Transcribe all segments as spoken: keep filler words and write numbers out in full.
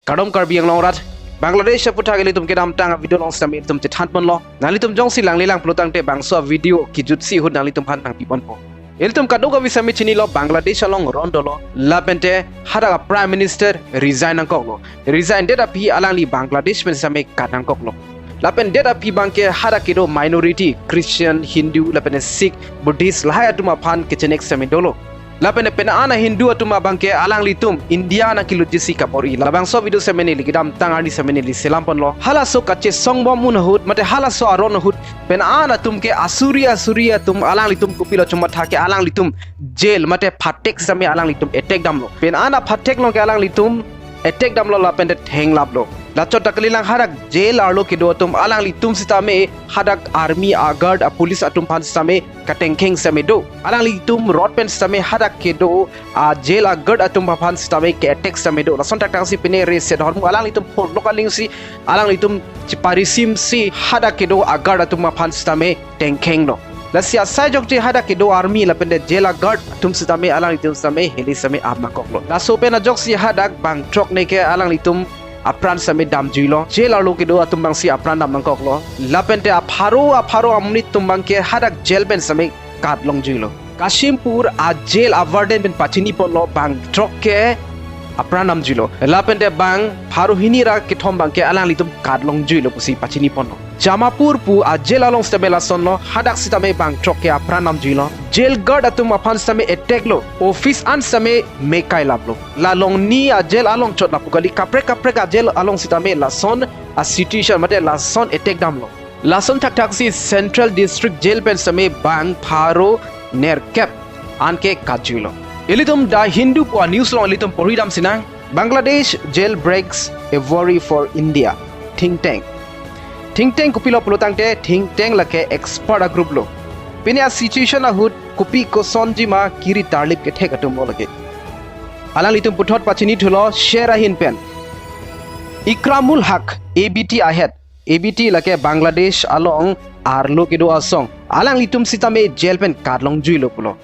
Kardom Karbi Anglong arat, Bangladesh aputhak ilitum kedamtang a-video along sitame ilitum chethan ponlo. Nanglitum jongsi langle lang pulotangte bangso a-video kijutsi ahut nanglitum aphan nangpi ponpo. Ilitum kadokave sitame chinilo Bangladesh along ron dolo. Lapente hadak a-Prime Minister resign nangkoklo. Resign det aphi alangli Bangladesh pen sitame kat nangkoklo. Lapen det aphi abangke hadak kedo minority, Christian, Hindu, lapen Sikh, Buddhist, lahai atum aphan kechenek sitame dolo. Lapen pen-an a-Hindu atum abangke alanglitum India nangkelutjisi kabor-i. Labangso a-video sitame neli kedamtang arni sitame neli selam ponlo. Halaso kachesong bom un ahut, mate halaso aron ahut, pen-an atum ke asuri asuri atum alanglitum kopilo chomatha ke alanglitum jail mate phathek sitame alanglitum attack damlo. Pen-an a-phathek along ke alanglitum attack damlo lapente thenglaplo. Lachot ta kalilang hadak jail arlo kedo atum alanglitum sitame hadak army a-guard a-police atum aphan sitame katengkheng sitame do. Alanglitum rod pen sitame hadak kedo a-jail a-guard atum aphan sitame ke-attack sitame do. Lason thakthak si pine re se dhormo alanglitum phonlok aling si alanglitum cheparisim si hadak kedo a-guard atum aphan sitame tengkhenglo. Lasi asai jokje hadak kedo army lapente jail a-guard atum sitame alanglitum sitame heli sitame ap nangkoklo. Laso pen ajoksi hadak bang throk ne ke alanglitum apran sitame damjuilo. Jail arlo kedo atum abangsi apran dam nangkoklo. Lapente apharo apharo amonit atum abangke hadak jail pen sitame kat longjuilo. Kashimpur a-jail a-warden pen pachini ponlo bang throk ke apran damjuilo. Lapente bang pharo hini ra kethom abangke alanglitum kat longjuilo pusi pachini ponlo. Jamapur pu a-jail along sitame lasonlo, hadak sitame bang throk ke apran damjuilo. Jail guard atum aphan sitame attack lo, office an sitame mekai laplo. La Longni a-jail along chot lapu kali, kaprek kaprek a-jail along sitame lason a-situation mate lason attack damlo. Lason thakthak si Central District Jail pen sitame bang pharo nerkep anke katjuilo. Ilitum The Hindu pu a-news along ilitum porhi dam sinang, Bangladesh jail breaks a worry for India, think tank. Think tank kopilo pulotangte think tank lake expert a-group lo. Pine a-situation ahut kopi kosonjima kiri tarlip kethek atum lo lake. Alanglitum puthot pachini thulo share ahin pen. Ikramul Haq, A B T ahead, A B T lake Bangladesh along arlo kedo asong, alanglitum sitame jail pen kat longjuilo pulo.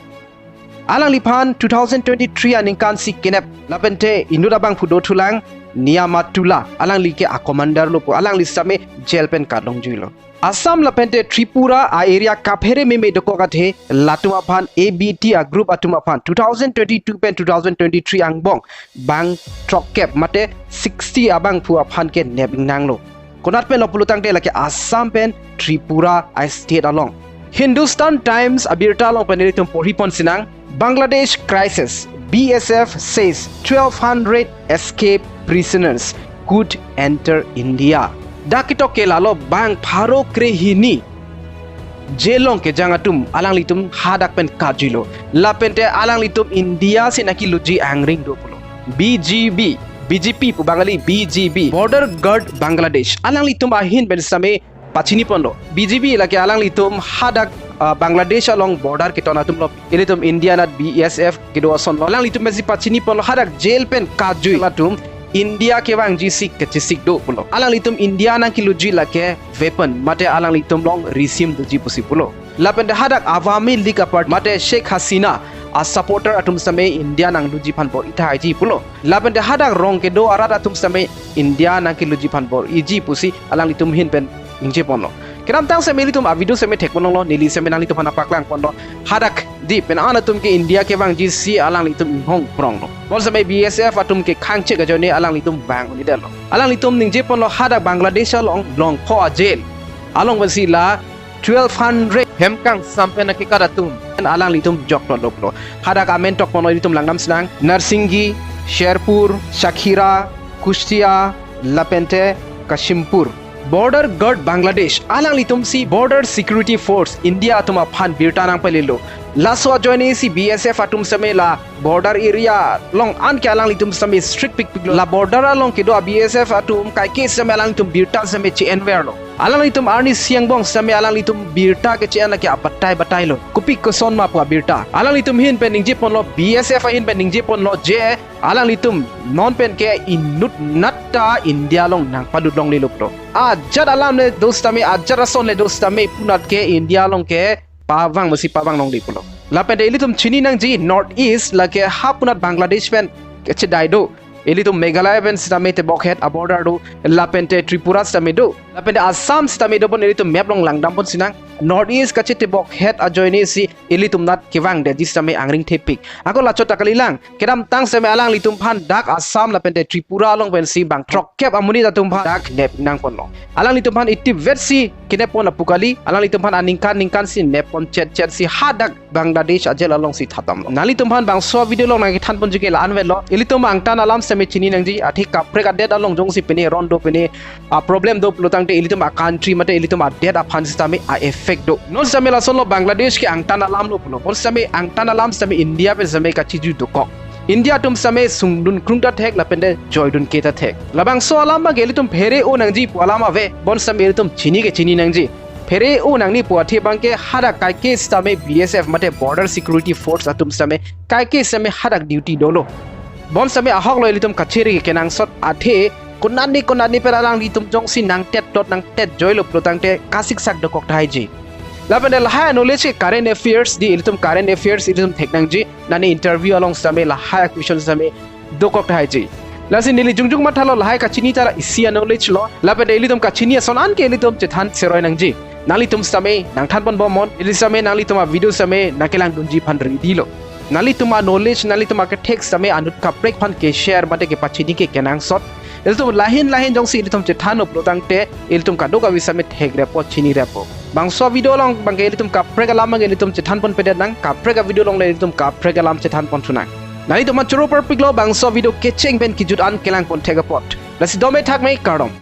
Alangliphan two thousand twenty-three aningkan si kenep lapente inut abangphu dothulang Niyamatullah, alangli ke a-commander lo pu, alangli sitame jail pen kat longjuilo. Assam lapente Tripura a-area kaphere meme dokok athe latum aphan A B T a-group atum aphan two thousand twenty-two pen two thousand twenty-three angbong bang throkkep mate sixty abangphu aphan ke nep ingnanglo. Konat pen lo pulotangte lake Assam pen Tripura a-state along. Hindustan Times abirta along pen ilitum porhi pon sinang, Bangladesh crisis, B S F says twelve hundred escape prisoners could enter India. Dak ketok ke lalo bang pharo krehini jail along kejang atum alanglitum hadak pen katjuilo. Lapente alanglitum India si nangkelutji angring do pulo. B G B, B G P pu Bangali, B G B, Border Guard Bangladesh, alanglitum ahin pen sitame pachini ponlo. B G B lake alanglitum hadak, ah, Bangladesh along border keton atum lo. Ilitum India anat B S F kedo asonlo. Alanglitum pensi pachini ponlo hadak jail pen katjui atum India kevangji si kachesik do pulo. Alanglitum India nangkelutji lake weapon mate alanglitum along risim doji pusi pulo. Lapente hadak Awami League a-party mate Sheikh Hasina a-supporter atum sitame India nanglutji aphan bor-i tahai ji pulo. Lapente hadak rong kedo arat atum sitame India nangkelutji aphan bor-iji pusi alanglitum ahin pen ningje ponlo. Kedamtang sitame ilitum a-video sitame thek ponlonglo, neli sitame nanglitum aphan paklang ponlo. Hadak di pen-an atum ke India kevangji si alanglitum inghong pronglo. Bonsitame B S F atum ke khangchek ajoine alanglitum vang un-edetlo. Alanglitum ningje ponlo hadak Bangladesh along longpho a-jail along pensi la twelve hundred hem kangsam pen akekat atum alanglitum joklo doklo. Hadak amen tok ponlo ilitum langdam sinang, Narsingi, Sherpur, Shakhira, Kushtia, lapente Kashimpur. Border Guard Bangladesh alanglitum si Border Security Force India atum aphan birta nangpalilo. Laso ajoine si B S F atum sitame la border area along anke alanglitum sitame strict pikpiklo. La border along kedo a-B S F atum kaike sitame alanglitum birta sitame che-enverlo. Alanglitum arnisi angbong sitame alanglitum birta keche-en ke abatai batailo. Kopi kosonma pu abirta. Alanglitum ahin pen ningje ponlo, B S F ahin pen ningje ponlo je alanglitum non pen ke inut natta India along nangpadut longlelo pulo. Ajat alam le do sitame, ajat ason le do sitame punat ke India along ke pavang masi pavang longle pulo. Lapente ilitum chini nangji North East lake hapunat Bangladesh pen kechedai do. Ilitum Meghalaya pen sitame tebokhet a-border do, lapente Tripura sitame do, lapente Assam sitame do pon ilitum map along langdam pon sinang. North East kachetebokhet ajoine si ilitum nat kevangdetji sitame angring thepik. Ako lachot ta kalilang, kedamtang sitame alanglitum aphan dak Assam lapente Tripura along pensi bang throkkep amonit atum aphan dak nep nangponlo. Alanglitum aphan itivet si kenep pon apu kali, alanglitum aphan aningkan ningkan si nep pon chet chet si hadak Bangladesh a-jail alongsi thatamlo. Nanglitum aphan bangso video along nangkethan ponji ke la-an vetlo. Ilitum angtan alam sitame chini nangji, athe kaprek adet along jongsi pine ron do, pine a-problem do pulotangte ilitum a-country mate ilitum adet aphan sitame a-effect do. Non sitame lasonlo, Bangladesh ke angtan alam lo pulo. Bon sitame angtan alam sitame India pen sitame kachiju dokok. India atum sitame sungdun krung ta thek lapente joidun ke ta thek. Labangso alam abang ke ilitum phere-o nangji pu alam ave. Bon sitame ilitum chini ke chini nangji. Phere-o nangne pu athe abang ke hadak kaike sitame B S F mate Border Security Force atum sitame kaike sitame hadak duty dolo. Bon sitame ahok lo ilitum kachere ke kenangsot, athe konatne konatne pen alanglitum jongsi nangtet tot nangtet joilo pulotangte kasiksak dokok tahai ji. Lapente lahai knowledge ke current affairs di, ilitum current affairs ilitum thek nangji. Nangne interview along sitame lahai question sitame dokok tahai ji. Lasi neli jongjong mathalo, lahai kachini ta la isi a-knowledge lo. Lapente ilitum kachini ason an ke ilitum chethan seroi nangji. Nanglitum sitame nangthan pon bomnon, neli sitame nanglitum a-video sitame nangkelangdunji aphan ready lo. Nanglitum a-knowledge, nanglitum akethek sitame anut kaprek aphan ke-share mate kepachini ke kenangsot. Ilitum lahin lahin jongsi ilitum chethanlo pulotangte ilitum kadokave sitame thekrepo, chinirepo. Bangso video along abang ke ilitum kaprek alam abang ke ilitum chethan ponpedet nang, kaprek a-video along le ilitum kaprek alam chethan pon thunang. Nanglitum aphan choro parpiklo bangso video kecheng pen kejut an kelang pon thek apot. Lasi dome thakme, kardom.